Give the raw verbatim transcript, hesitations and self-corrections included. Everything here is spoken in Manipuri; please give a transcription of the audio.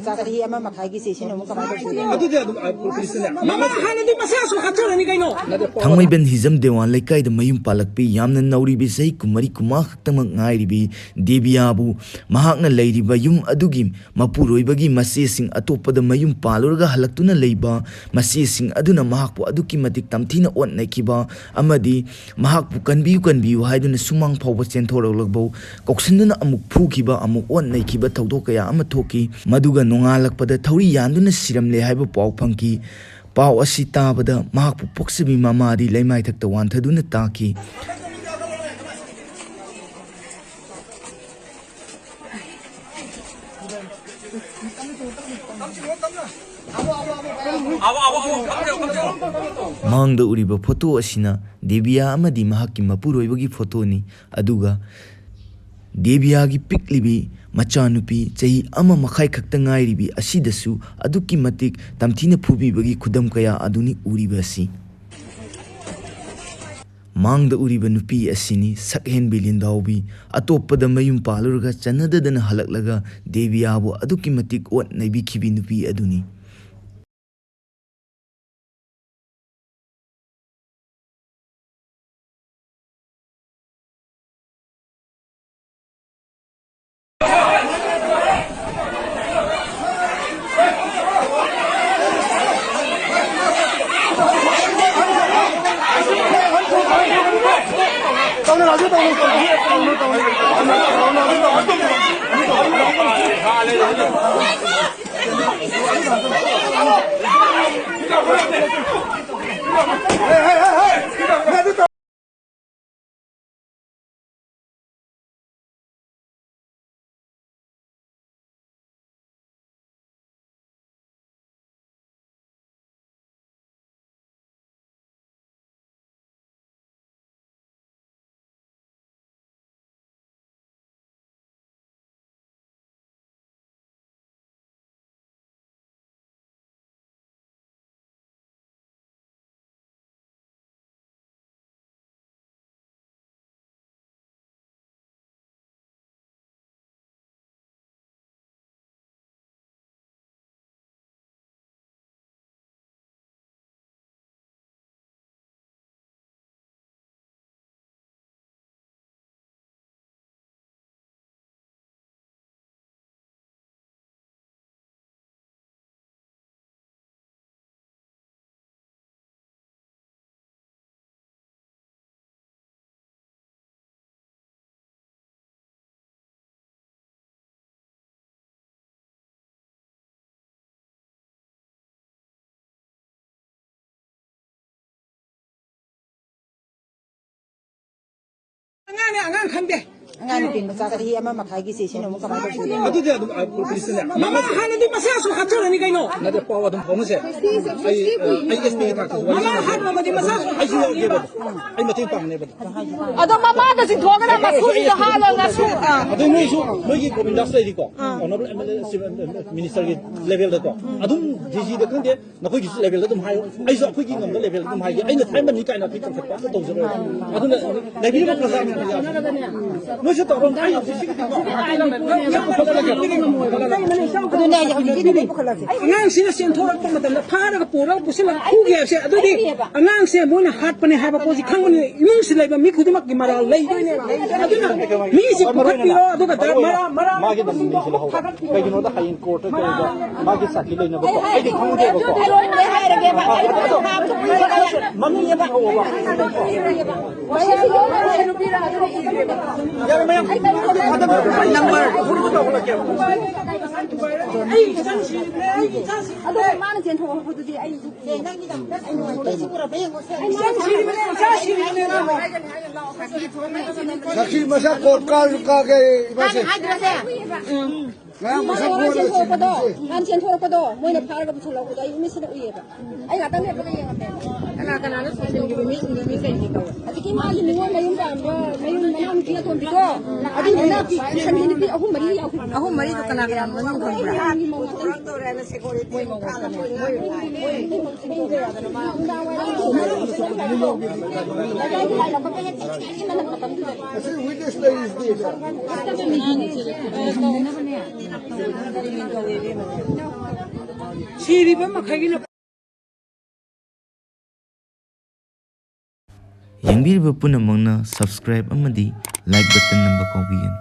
ꯆꯍꯤ ꯑꯃ ꯃꯈꯥꯏꯒꯤ ꯆꯦꯁꯤꯅ ꯑꯃꯨꯛ ꯀꯃꯥꯏꯅ ꯇꯧꯗꯣꯏꯅꯣ? ꯑꯗꯨꯗꯤ ꯑꯗꯨꯝ ꯑꯩ ꯄꯨꯂꯤꯁꯇꯅꯦ꯫ ꯃꯃꯥ ꯍꯥꯟꯅꯗꯤ ꯃꯁꯥꯁꯨ ꯍꯥꯠꯆꯔꯅꯤ ꯀꯩꯅꯣ꯫ ꯊꯥꯡꯃꯩꯕꯟ ꯍꯤꯖꯝ ꯗꯦꯋꯥꯟ ꯂꯩꯀꯥꯏꯗ ꯃꯌꯨꯝ ꯄꯥꯜꯂꯛꯄꯤ ꯌꯥꯝꯅ ꯅꯧꯔꯤꯕꯤ ꯆꯍꯤ ꯀꯨꯟꯃꯔꯤ ꯀꯨꯟꯃꯉꯥ ꯈꯛꯇꯃꯛ ꯉꯥꯏꯔꯤꯕꯤ ꯗꯦꯕꯤꯌꯥꯕꯨ ꯃꯍꯥꯛꯅ ꯂꯩꯔꯤꯕ ꯌꯨꯝ ꯑꯗꯨꯒꯤ ꯃꯄꯨꯔꯣꯏꯕꯒꯤ ꯃꯆꯦꯁꯤꯡ ꯑꯇꯣꯞꯄꯗ ꯃꯌꯨꯝ ꯄꯥꯜꯂꯨꯔꯒ ꯍꯜꯂꯛꯇꯨꯅ ꯂꯩꯕ ꯃꯆꯦꯁꯤꯡ ꯑꯗꯨꯅ ꯃꯍꯥꯛꯄꯨ ꯑꯗꯨꯛꯀꯤ ꯃꯇꯤꯛ ꯇꯝꯊꯤꯅ ꯑꯣꯠ ꯅꯩꯈꯤꯕ ꯑꯃꯗꯤ ꯃꯍꯥꯛꯄꯨ "ꯀꯟꯕꯤꯌꯨ, ꯀꯟꯕꯤꯌꯨ" ꯍꯥꯏꯗꯨꯅ ꯁꯨꯃꯥꯡ ꯐꯥꯎꯕ ꯆꯦꯟꯊꯣꯔꯛꯂꯕꯧ ꯀꯧꯁꯤꯟꯗꯨꯅ ꯑꯃꯨꯛ ꯐꯨꯈꯤꯕ, ꯑꯃꯨꯛ ꯑꯣꯠ ꯅꯩꯈꯤꯕ ꯊꯧꯗꯣꯛ ꯀꯌꯥ ꯑꯃ ꯊꯣꯛꯈꯤ꯫ ꯃꯗꯨꯒ ꯅꯣꯡꯉꯥꯜꯂꯛꯄꯗ ꯊꯧꯔꯤ ꯌꯥꯟꯗꯨꯅ ꯁꯤꯔꯝꯂꯦ ꯍꯥꯏꯕ ꯄꯥꯎ ꯐꯪꯈꯤ꯫ ꯄꯥꯎ ꯑꯁꯤ ꯇꯥꯕꯗ ꯃꯍꯥꯛꯄꯨ ꯄꯣꯛꯆꯕꯤ ꯃꯃꯥꯗꯤ ꯂꯩꯃꯥꯏꯊꯛꯇ ꯋꯥꯟꯊꯗꯨꯅ ꯇꯥꯈꯤ꯫ ꯃꯥꯡꯗ ꯎꯔꯤꯕ ꯐꯣꯇꯣ ꯑꯁꯤꯅ ꯗꯦꯕꯤꯌꯥ ꯑꯃꯗꯤ ꯃꯍꯥꯛꯀꯤ ꯃꯄꯨꯔꯣꯏꯕꯒꯤ ꯐꯣꯇꯣꯅꯤ꯫ ꯑꯗꯨꯒ ꯗꯦꯕꯤꯌꯥꯒꯤ ꯄꯤꯛꯂꯤꯕꯤ ꯃꯆꯥꯅꯨꯄꯤ, ꯆꯍꯤ ꯑꯃ ꯃꯈꯥꯏ ꯈꯛꯇ ꯉꯥꯏꯔꯤꯕꯤ ꯑꯁꯤꯗꯁꯨ ꯑꯗꯨꯛꯀꯤ ꯃꯇꯤꯛ ꯇꯝꯊꯤꯅ ꯐꯨꯕꯤꯕꯒꯤ ꯈꯨꯗꯝ ꯀꯌꯥ ꯑꯗꯨꯅꯤ ꯎꯔꯤꯕ ꯑꯁꯤ꯫ ꯃꯥꯡꯗ ꯎꯔꯤꯕ ꯅꯨꯄꯤ ꯑꯁꯤꯅꯤ ꯁꯛꯍꯦꯟꯕꯤ ꯂꯤꯟꯗꯥꯎꯕꯤ꯫ ꯑꯇꯣꯞꯄꯗ ꯃꯌꯨꯝ ꯄꯥꯜꯂꯨꯔꯒ ꯆꯟꯅꯗꯗꯅ ꯍꯜꯂꯛꯂꯒ ꯗꯦꯕꯤꯌꯥꯕꯨ ꯑꯗꯨꯛꯀꯤ ꯃꯇꯤꯛ ꯑꯣꯠ ꯅꯩꯕꯤꯈꯤꯕꯤ ꯅꯨꯄꯤ ꯑꯗꯨꯅꯤ꯫ ꯑꯉꯥꯡꯅꯦ, ꯑꯉꯥꯡ ꯈꯪꯗꯦ꯫ ꯑꯉꯥꯡ ꯅꯨꯄꯤ ꯃꯆꯥ ꯆꯍꯤ ꯑꯃ ꯃꯈꯥꯏꯒꯤꯁꯦ, ꯁꯤꯅ ꯑꯃꯨꯛ ꯀꯃꯥꯏꯅ ꯇꯧꯗꯣꯏꯅꯣ? ꯑꯗꯨꯗꯤ ꯑꯗꯨꯝ, ꯑ, ꯄꯨꯂꯤꯁꯇꯅꯦ꯫ ꯃꯃꯥ ꯍꯥꯟꯅꯗꯤ ꯃꯆꯥꯁꯨ ꯍꯥꯠꯆꯔꯅꯤ ꯀꯩꯅꯣ꯫ ꯅꯠꯇꯦ, ꯄꯥꯎ ꯑꯗꯨꯝ ꯐꯥꯎꯅꯁꯦ꯫ ꯑꯩ, ꯑ, ꯑꯩ ꯑꯦꯁ ꯄꯤꯒꯤ ꯊꯥꯛꯇꯁꯨ ꯋꯥꯔꯤ ꯃꯃꯥ ꯁꯥꯟꯅꯁꯦ꯫ ꯍꯥꯠꯄꯕꯨꯗꯤ ꯃꯆꯥꯁꯨ ꯑꯩꯁꯨ ꯍꯥꯠꯆꯔꯅꯤ꯫ ꯌꯥꯎꯒꯦꯕ꯫ ꯑꯩ ꯃꯇꯦꯡ ꯄꯥꯡꯅꯦꯕ꯫ ꯑꯗꯣ ꯃꯃꯥꯗ ꯆꯤꯡꯊꯣꯛꯑꯒꯅ ꯃꯁꯨꯁꯤꯗ ꯍꯥꯠꯂꯣ, ꯅꯁꯨ꯫ ꯑꯗꯨ ꯅꯣꯏꯁꯨ, ꯅꯣꯏꯒꯤ ꯒꯣꯕꯤꯟꯗꯥꯁ ꯂꯩꯔꯤꯀꯣ, honourable M L A, chief ꯃꯤꯅꯤꯁꯇꯔꯒꯤ ꯂꯦꯚꯦꯜꯗꯀꯣ, ꯑꯗꯨꯝ ꯗꯤ ꯖꯤꯗ ꯈꯪꯗꯦ, ꯅꯈꯣꯏꯒꯤꯁꯨ ꯂꯦꯚꯦꯜꯗ ꯑꯗꯨꯝ ꯍꯥꯏꯌꯣ, ꯑꯩꯁꯨ ꯑꯩꯈꯣꯏꯒꯤ ꯉꯝꯕ ꯂꯦꯚꯦꯜꯗ ꯑꯗꯨꯝ ꯍꯥꯏꯒꯦ꯫ ꯑꯩꯅ ꯊꯥꯏꯃꯟꯅꯤ ꯀꯥꯏꯅ ꯑꯩꯈꯣꯏ ꯆꯥꯎꯊꯠꯄ ꯑꯝꯇ ꯇꯧꯖꯔꯣꯏ꯫ ꯑꯗꯨꯅ ꯂꯩꯕꯤꯔꯤꯕ ꯄ꯭ꯔꯖꯥ ꯃꯌꯥꯝꯅ ꯌꯥꯝ ꯅꯣꯏꯁꯨ ꯇꯧꯔꯣ꯫ ꯑꯩ ꯍꯧꯖꯤꯛ ꯁꯤꯒꯤꯗꯤ ꯑꯗꯨꯅꯦ ꯑꯩꯁꯦ ꯍꯧꯖꯤꯛꯀꯤ ꯅꯨꯃꯤꯠ ꯄꯨꯈꯠꯂꯁꯦ꯫ ꯑꯉꯥꯡꯁꯤꯅ ꯆꯦꯟꯊꯣꯔꯛꯄ ꯃꯇꯝꯗ ꯐꯥꯔꯒ ꯄꯨꯔꯒ ꯄꯨꯁꯤꯜꯂꯒ ꯐꯨꯒꯦ ꯍꯥꯏꯕꯁꯦ, ꯑꯗꯨꯗꯤ ꯑꯉꯥꯡꯁꯦ ꯃꯣꯏꯅ ꯍꯥꯠꯄꯅꯦ ꯍꯥꯏꯕ ꯄꯣꯠꯁꯤ ꯈꯪꯕꯅꯤꯅ ꯏꯃꯨꯡꯁꯤ ꯂꯩꯕ ꯃꯤ ꯈꯨꯗꯤꯡꯃꯛꯀꯤ ꯃꯔꯥꯜ ꯂꯩꯗꯣꯏꯅꯦꯕ꯫ ꯑꯗꯨꯅ ꯃꯤꯁꯤ ꯄꯨꯈꯠꯄꯤꯔꯣ, ꯑꯗꯨꯒ ꯃꯔꯨ ꯑꯣꯏꯅ ꯃꯔꯥ-, ꯃꯔꯥ-, ꯃꯥꯒꯤ ꯅꯝꯕꯔꯁꯦ ꯂꯧꯍꯧꯕ꯫ ꯀꯩꯒꯤꯅꯣꯗ ꯍꯌꯦꯡ ꯀꯣꯔꯠꯇ ꯀꯩꯗ ꯃꯥꯒꯤ ꯁꯥꯈꯤ ꯂꯩꯅꯕꯀꯣ꯫ ꯑꯩꯗꯤ ꯈꯪꯗꯦꯕꯀꯣ꯫ ꯑꯗꯣ ꯃꯃꯤꯡ ꯑꯃ ꯍꯧꯕ꯫ ꯌꯥꯔꯦ, ꯃꯌꯥꯝ꯫ ꯅꯝꯕꯔ ꯑꯍꯨꯝꯗꯨ ꯇꯧꯈꯠꯂꯛꯀꯦ꯫ ꯑꯗꯣ ꯃꯥꯅ ꯆꯦꯟꯊꯣꯛꯍꯧꯕꯗꯨꯗꯤ ꯑꯩ ꯁꯥꯈꯤ ꯃꯁꯥ ꯀꯣꯔꯠ ꯀꯥꯁꯨ ꯀꯥꯒꯦ, ꯏꯃꯥꯁꯦ꯫ ꯍꯥꯏꯗ꯭ꯔꯁꯦ꯫ ꯉꯔꯥꯡ ꯃꯁꯛ ꯍꯥꯟꯅ ꯃꯣꯏꯅ ꯆꯦꯟꯊꯣꯔꯛꯄꯗꯣ, ꯍꯥꯟꯅ ꯆꯦꯟꯊꯣꯔꯛꯄꯗꯣ, ꯃꯣꯏꯅ ꯐꯥꯔꯒ ꯄꯨꯁꯜꯍꯧꯕꯗꯣ ꯑꯩ ꯃꯤꯠꯁꯤꯅ ꯎꯏꯌꯦꯕ꯫ ꯑꯩ ꯉꯥꯛꯇꯪ ꯂꯦꯞꯄꯒ ꯌꯦꯡꯉꯝꯃꯦ꯫ ꯀꯅꯥ ꯀꯅꯥꯅꯣ ꯁꯣꯛꯆꯤꯟꯈꯤꯕ ꯃꯤ, ꯃꯤ ꯀꯩꯅꯣ ꯇꯧꯋꯦ? ꯍꯧꯖꯤꯛꯀꯤ ꯃꯥꯒꯤ ꯅꯤꯉꯣꯜ ꯃꯌꯨꯝ ꯄꯥꯟꯕ, ꯃꯌꯨꯝ ꯃꯅꯥꯎꯅꯨꯄꯤ ꯑꯇꯣꯝꯕꯤꯗꯣ, ꯑꯗꯨꯗꯨꯅ ꯄꯨꯁꯟꯈꯤ ꯅꯨꯄꯤ ꯑꯍꯨꯝ ꯃꯔꯤ ꯌꯥꯎꯈꯤ꯫ ꯑꯍꯨꯝ ꯃꯔꯤꯗꯣ ꯀꯅꯥ ꯀꯅꯥꯅꯣ ꯃꯃꯤꯡ ꯈꯪꯕ꯭ꯔꯥ? ꯃꯣꯏ ꯃꯧ ꯉꯥꯛꯇꯅꯤ꯫ ꯃꯣꯏ, ꯃꯣꯏ, ꯃꯣꯏ, ꯅꯨꯡꯗꯥꯡ ꯋꯥꯏꯔꯝ ꯁꯤꯔꯤꯕ ꯃꯈꯩꯒꯤꯅ ꯌꯦꯡꯕꯤꯔꯤꯕ ꯄꯨꯝꯅꯃꯛꯅ subscribe ꯑꯃꯗꯤ like button ꯅꯝꯕ ꯀꯥꯎꯕꯤꯒꯅꯨ꯫